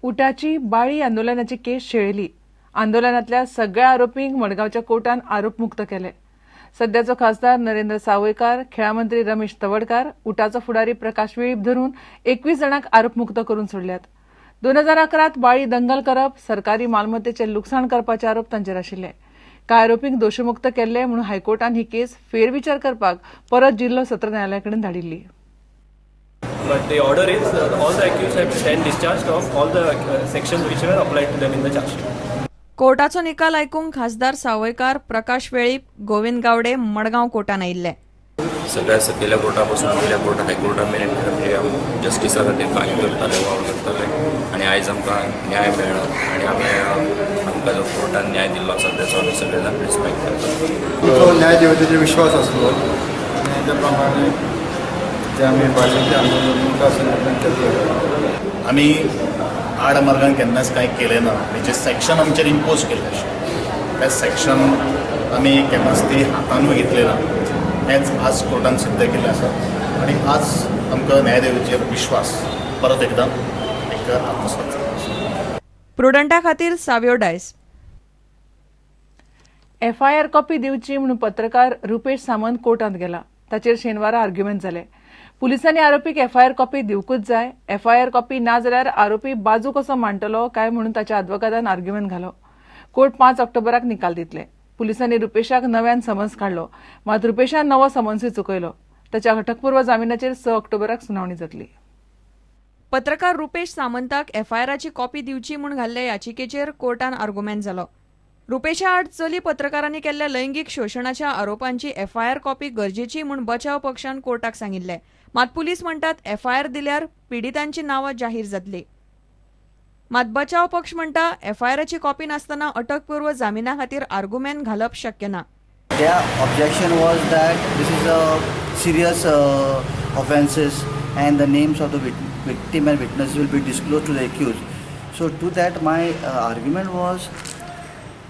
उटाची बाळी आंदोलनाची केस शेळेली. आंदोलनातल्या सगळ्या आरोपींक मडगांवच्या कोर्टान आरोपमुक्त केले. सध्याचो खासदार नरेंद्र सावयकार, खेळां मंत्री रमेश तवडकार, उटाचो फुडारी प्रकाश वेळीप धरून 21 जाणांक आरोपमुक्त करून सोडल्यात. 2011 बाळी दंगल करप, सरकारी मालमत्तेचे लुकसाण करपाचे आरोप तांचेर आशिल्ले. कांय आरोपींक दोशमुक्त केल्ले म्हणून हायकोर्टान ही केस फेरविचार करपाक परत जिल्हो सत्र न्यायालयाकडेन धाडिल्ली. But the order is all the accused have stand discharged of all the sections which were applied to them in the charge sheet. कोर्टाचो निकाल आयकूंक खासदार सावयकार, प्रकाश वेळीप, गोविंद गावडे मडगांव कोर्टान आयिल्ले. सगळ्या सकयल्या कोर्टा पासून वयल्या कोर्टा हायकोर्टा मेरेन म्हणजे जस्टिसा खातीर फायट करताले, वावर करताले आनी आयज आमकां न्याय मेळ्ळो आनी आमी आमकां जो कोर्टान न्याय दिल्लो आसा तेचो आमी सगळे जाण रिस्पेक्ट करतात. आमचो न्यायदेवतेचेर विश्वास आसलो आनी त्या प्रमाणे जे आमी बायलेचें आंदोलन मुखार संघटन केल्लें. आमी आडमार्गान केन्नाच कांय केलें ना आनी जे सेक्शन आमचेर इम्पोज केल्लें आशिल्लें तें सेक्शन आमी केन्नाच ती हातानूय घेतलें ना, हेंच आज कोर्टान सिद्ध केल्लें आसा आनी आज आमकां न्यायदेवतेचेर विश्वास परत एकदां एक आत्मसात जाला. प्रुडंटा खातीर साव्यो डायस. एफआयआर कॉपी दिवची म्हणून पत्रकार रुपेश सामंत कोर्टांत गेला. ताचेर शेनवारा आर्ग्युमेंट जाले. पुलिसांनी आरोपीक एफआयआर कॉपी दिवकूच जाय, एफआयआर कॉपी ना जाल्यार आरोपी बाजू कसो मांडटलो काय म्हणून ताच्या आदवोगादान आर्ग्युमेंट घालो. कोर्ट 5 ऑक्टोबराक निकाल दितले. पुलिसांनी रुपेशाक नव्यान समन्स काडलो, मात रुपेशान नवो समन्सूय चुकयलो. ताच्या अटकपूर्व जामिनाचेर 6 ऑक्टोबराक सुनावणी जातली. पत्रकार रुपेश सामंताक एफआयआराची कॉपी दिवची म्हूण घाल्ले याचिकेचेर कोर्टान आर्गुमेंट जालो. रुपेशा आड चली पत्रकारांनी केल्ल्या लैंगीक शोशणाच्या आरोपांची एफआयआर कॉपी गरजेची म्हूण बचाव पक्षान कोर्टाक सांगिल्लें. मात पुलीस म्हणटात एफआयआर दिल्यार पिडितांची नांवां जाहीर जातली. मात बचाव पक्ष म्हणटा एफआयआराची कॉपी नासतना अटकपूर्व जामिना खातीर आर्गुमेंट घालप शक्य ना. Their objection was that this is a serious offences and the names of the victim and witnesses will be disclosed to the accused. So to that my argument was,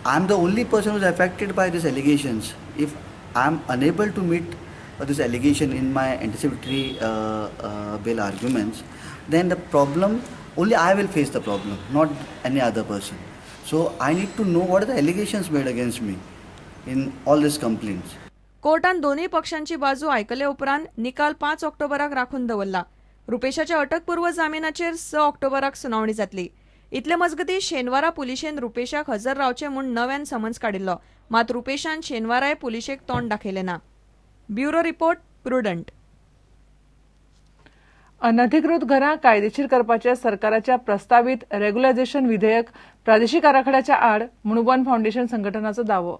I am the only person who is affected by these allegations. If I am unable to meet this allegation in my anticipatory bail arguments, then the problem, only I will face the problem, not any other person. So I need to know what are the allegations made against me in all these complaints. कोर्टान दोनूय पक्षांची बाजू आयकले उपरांत निकाल 5 ऑक्टोबराक राखून दवरला. रुपेशाच्या अटकपूर्व जामिनाचेर 6 ऑक्टोबराक सुनावणी जातली. इतले मजगतीं शेनवारा पुलिशेन रुपेशाक हजर रावचें म्हूण नव्यान समन्स काडिल्लो. मात रुपेशान शेनवाराय पुलिशेक तोंड दाखयलें ना. Bureau report, Prudent. अनधिकृत घरां कायदेशीर करपाच्या सरकाराच्या प्रस्तावीत रेग्युलायझेशन विधेयक प्रादेशीक आराखड्याच्या आड म्हूण वन फावंडेशन संघटनाचो दावो.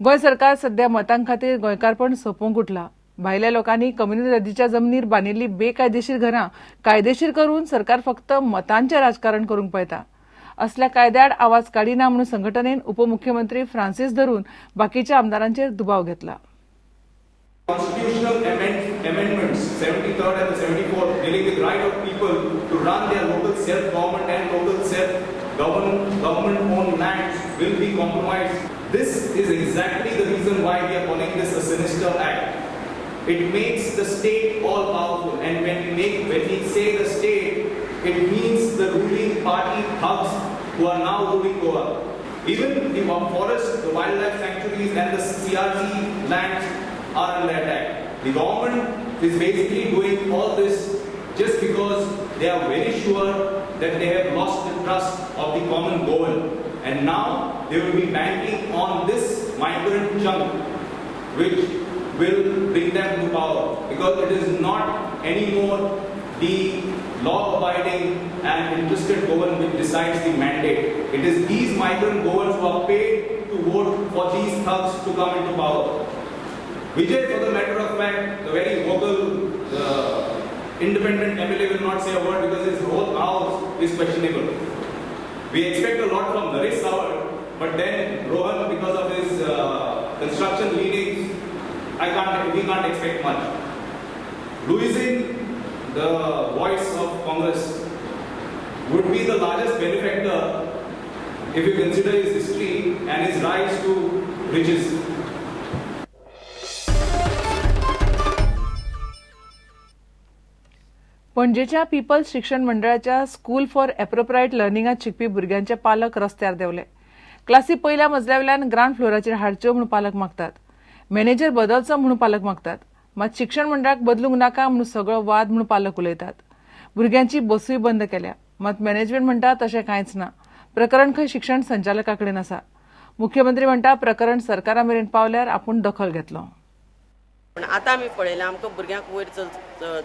गोंय सरकार सध्या मतां खातीर गोंयकारपण सोंपोवंक उठला. भायल्या लोकांनी कम्युनिदादीच्या जमनीर बांदिल्ली बेकायदेशीर घरां कायदेशीर करून सरकार फक्त मतांचें राजकारण करूंक पळयता. असल्या कायद्याआड आवाज काडिना म्हणून संघटनेन उपमुख्यमंत्री फ्रांसीस धरून बाकीच्या आमदारांचेर दुबाव घेतला. Constitutional amendments, 73rd and the 74th, dealing with right of people to run their local self-government and local self-government owned lands will be compromised. This is exactly the reason why we are calling this a sinister act. It makes the state all-powerful, and when we say the state, it means the ruling party thugs who are now ruling Goa. Even the forest, the wildlife sanctuaries and the CRZ lands are under attack. The government is basically doing all this just because they are very sure that they have lost the trust of the common Goan. And now they will be banking on this migrant chunk which will bring them to power, because it is not anymore the law-abiding and interested Goan which decides the mandate. It is these migrant Goans who are paid to vote for these thugs to come into power. Vijay, for the matter of fact, the very vocal independent MLA will not say a word because his whole house is questionable. We expect a lot from Naresh Sawant, but then Rohan, because of his construction leanings, we can't expect much. Luizinho, the voice of Congress, would be the largest benefactor if you consider his history and his rise to riches. पणजेच्या peoples शिक्षण मंडळाच्या school for एप्रोप्रायट लर्निंगात शिकपी भुरग्यांचे पालक रस्त्यार देंवले. क्लासी पयल्या मजल्या वयल्यान ground फ्लोराचेर हाडच्यो म्हूण पालक मागतात. मॅनेजर बदलचो म्हूण पालक मागतात. मात शिक्षण मंडळाक बदलूंक नाका म्हूण सगळो वाद म्हूण पालक उलयतात. भुरग्यांची बसूय बंद केल्या. मात मॅनेजमेंट म्हणटा, तशें कांयच ना, प्रकरण खंय शिक्षण संचालका कडेन आसा. मुख्यमंत्री म्हणटा, प्रकरण सरकारा मेरेन पावल्यार आपूण दखल घेतलो. पूण आतां आमी पळयलां, आमकां भुरग्यांक वयर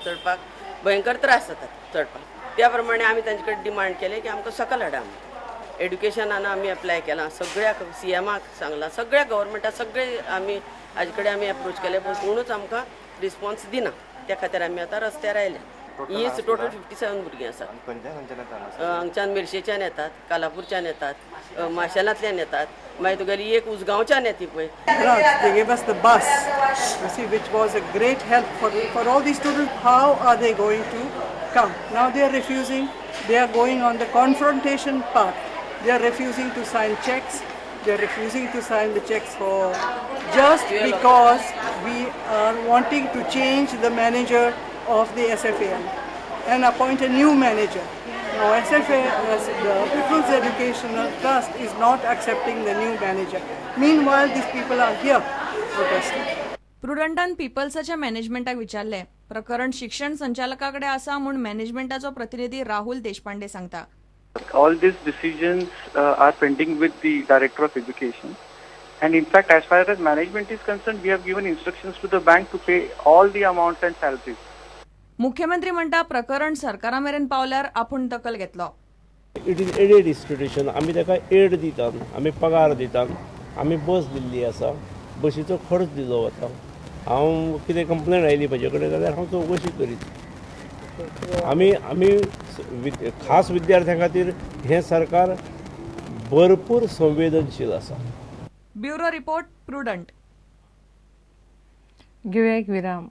चडपाक भयंकर त्रास जातात चडपाक. त्या प्रमाणे आमी तांचे कडेन डिमांड केलें की आमकां सकयल हाडा. आमी एड्युकेशनान आमी एप्लाय केलां, सगळ्याक सीएमाक सांगलां, सगळ्या गव्हर्मेंटाक, सगळे आमी हाजे कडेन आमी एप्रोच केले, पूण कोणूच आमकां रिस्पॉन्स दिना. त्या खातीर आमी आतां रस्त्यार आयल्या. हीच टोटल 57 भुरगीं आसात. हांगच्यान मिरशेच्यान येतात, कालापूरच्यान येतात, माशेलांतल्यान येतात, मागीर तुगेली एक उजगांवच्यान येता पळय. They gave us the bus, you see, which was a great help for all these students. How are they going to come? Now they are refusing, they are going on the confrontation path. They are refusing to sign checks, they are refusing to sign the checks for just because we are wanting to change the manager of the SFAL and appoint a new manager. Now SFA, as the People's Educational Trust, is not accepting the new manager. Meanwhile, these people are here protesting. प्रुडंटान पिपल्साच्या मॅनेजमेंटाक विचारले. प्रकरण शिक्षण संचालकाकडे आसा म्हूण मॅनेजमेंटाचो प्रतिनिधी राहुल देशपांडे सांगता. All these decisions are pending with the Director of Education. And in fact, as far as management is concerned, we have given instructions to the bank to pay all the amounts and salaries. मुख्यमंत्री म्हणटा, प्रकरण सरकारा मेरेन पावल्यार आपूण दखल घेतलो. It is aided institution. आमी ताका एड दितात, आमी पगार दितात, आमी बस दिल्ली आसा, बशीचो खर्च दिलो वता. हांव कितें कंप्लेन आयली म्हजे कडेन जाल्यार हांव चवकशी करीत. आमी खास विद्यार्थ्यां खातीर हें सरकार भरपूर संवेदनशील आसा. Bureau report, prudent. घेवया एक विराम.